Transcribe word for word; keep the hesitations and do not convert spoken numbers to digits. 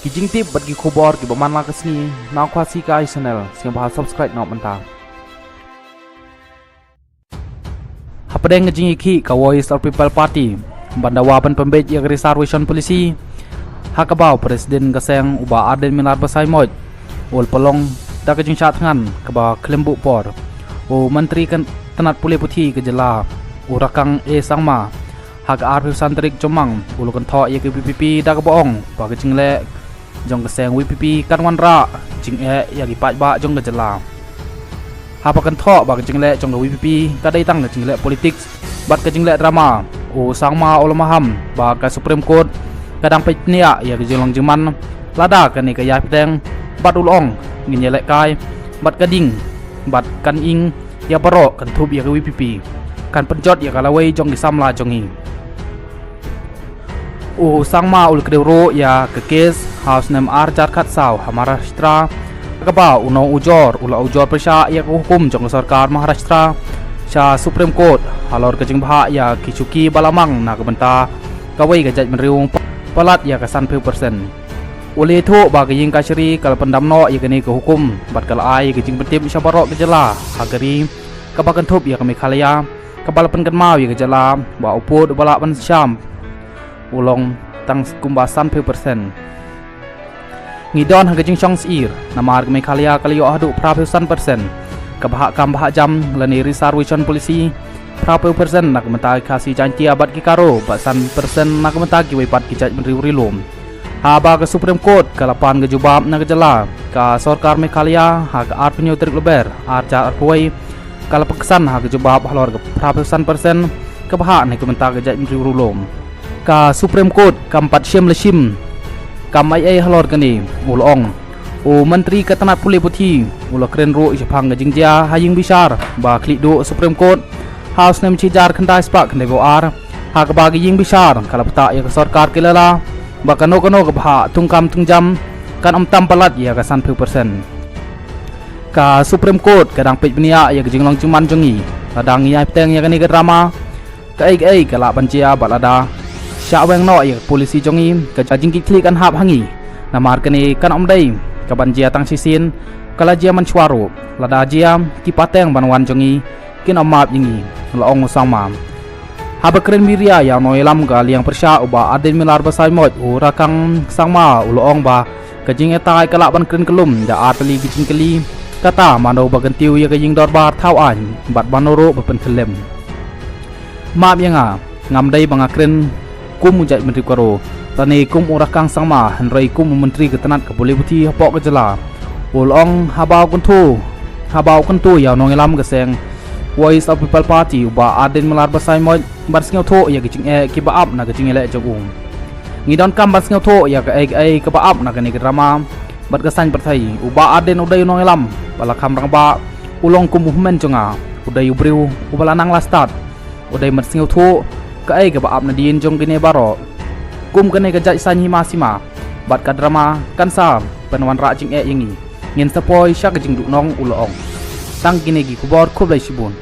Ki jingtip bad ki khubor kiba man la ka sngi na Khasi Kai Channel, sngewbha subscribe noh mynta. Hapdeng ka jingïakhih ka Voice of People Party ban dawa ban pynbeit ïa ka Reservation Policy, ha kaba u President ka seng u Bah Ardent Miller Basaiawmoit u la pynlong da ka jingshah thngan kaba khlem buh por, u Myntri ka tnat pule puthi ka jylla u Rangkang A Sangma, ha ka arphew san tarik Jymmang u la kynthoh ïa ka VPP da kaba ong ba ka jingleh jong ka seng VPP kan wanrah jingeh ïa ki paidbah jong ka jylla. Haba kynthoh ba ka jingleh jong ka VPP ka dei tang ka jingleh politics bad ka jingleh drama, u Sangma u la maham ba ka Supreme Court ka dang peit bniah ïa ka jinglong jingman lada kane ka ïai pdeng, bad u la ong, ngin ïalehkai bad ka ding bad kan ing ïa baroh, kan thup ïa ka VPP, kan pynjot ïa ka lawei jong ki samla jong ngi. U Sangma u la kdew ruh ïa ka kes ha u snem ar hajar khatsaw ha Maharashtra, kaba u nongujor u la ujor pyrshah ïa ka hukum jong ka sorkar Maharashtra sha Supreme Court halor ka jingbhah ïa ki shuki ba la mang na ka bynta kawei ka jaitbynriew palat ïa ka sanphew percent. U la ïathuh ba ka ïing kashari ka la pyndam noh ïa kane ka hukum bad ka la ai ïa ka jingpyntip sha baroh ka jylla ha ka ri, kaba kynthup ïa ka Meghalaya, kaba la pynkynmaw ïa ka jylla ba u pud uba lah ban sham u long tang kumba sanphew percent. Ngi don ha ka jingshong syier namar ka Meghalaya ka la ïoh haduh phraphew san percent ka bhah kam bhah jam lane reservation policy, phraphew percent na ka bynta ki Khasi Jaiñtia bad ki Garo bad san percent na ka bynta kiwei pat ki jaitbynriew ri lum. Haba ka Supreme Court ka la pan ka jubab na ka jylla, ka sorkar Meghalaya ha ka arphew tarik Lber ar hajar arphew wei ka la pynksan ha ka jubab halor ka phraphew san percent ka bhah na ka bynta ka jaitbynriew ri lum. Ka Supreme Court kam pat shim la shim kam ei ei halor kane, u la ong. U Myntri ka tnat pule puthi u la kren ruh shaphang ka jingjia ha ïing bishar ba khlieh duh Supreme Court ha u snem shi hajar khyndai spah khyndai phew ar, ha kaba ka ïing bishar ka la pynthut ïa ka sorkar Kerala ba kano kano ka bhah thungkam thungjam kan ym tam palat ïa ka sanphew percent. Ka Supreme Court ka dang peit bniah ïa ka jinglong jingman jong ngi. Lada ngi ïai pdeng ïa kane ka drama, kaei kaei ka lah ban jia bad lada shah weng noh ïa ka policy jong ngi, ka jingkitkhlieh kan hap ha ngi. Namar kane kan ym dei kaban jia tang shisien, ka la jia mynshuwa ruh. Lada jia, ki pateng ban wan jong ngi kin ym map ïa ngi, la ong u Sangma. Haba kren biria ïa u nongïalam ka liang pyrshah u Bah Ardent Miller Basaiawmoit, u Rangkang Sangma u la ong ba ka jingïatai ka lah ban kren kyllum da ar tylli ki jingkylli, kata mano ba kyntiew ïa ka ïing dorbar thaw aiñ bad mano ruh ba pynkhyllem. Map ïa nga, ngam dei ba nga kren kum u jaitbynriew Garo lane kum u Rangkang Sangma, hynrei kum u Myntri ka tnat ka pule puthi hapoh ka jylla, u la ong. Haba u kyntu, haba u kyntu ïa u nongïalam ka seng Voice of People Party u Bah Ardent Miller Basaiawmoit ban sngewthuh ïa ki jingeh kiba ap na ka jingïaleh jong u. Ngi donkam ban sngewthuh ïa kaei kaei kaba ap na kane ka drama bad ka saiñ pyrthei. U Bah Ardent u dei u nongïalam ba la kham rangbah, u long kum u hynmen jong nga, u dei u briew uba la nang la stad. U dei ban sngewthuh kaei kaba ap nadien jong kine baroh. Kum kane ka jait saiñ hima sima bad ka drama kan sa pynwanrah jingeh ïa ngi. Ngin sa poi sha ka jingduhnong, u la ong. Tang kine ki khubor, khublei shibun.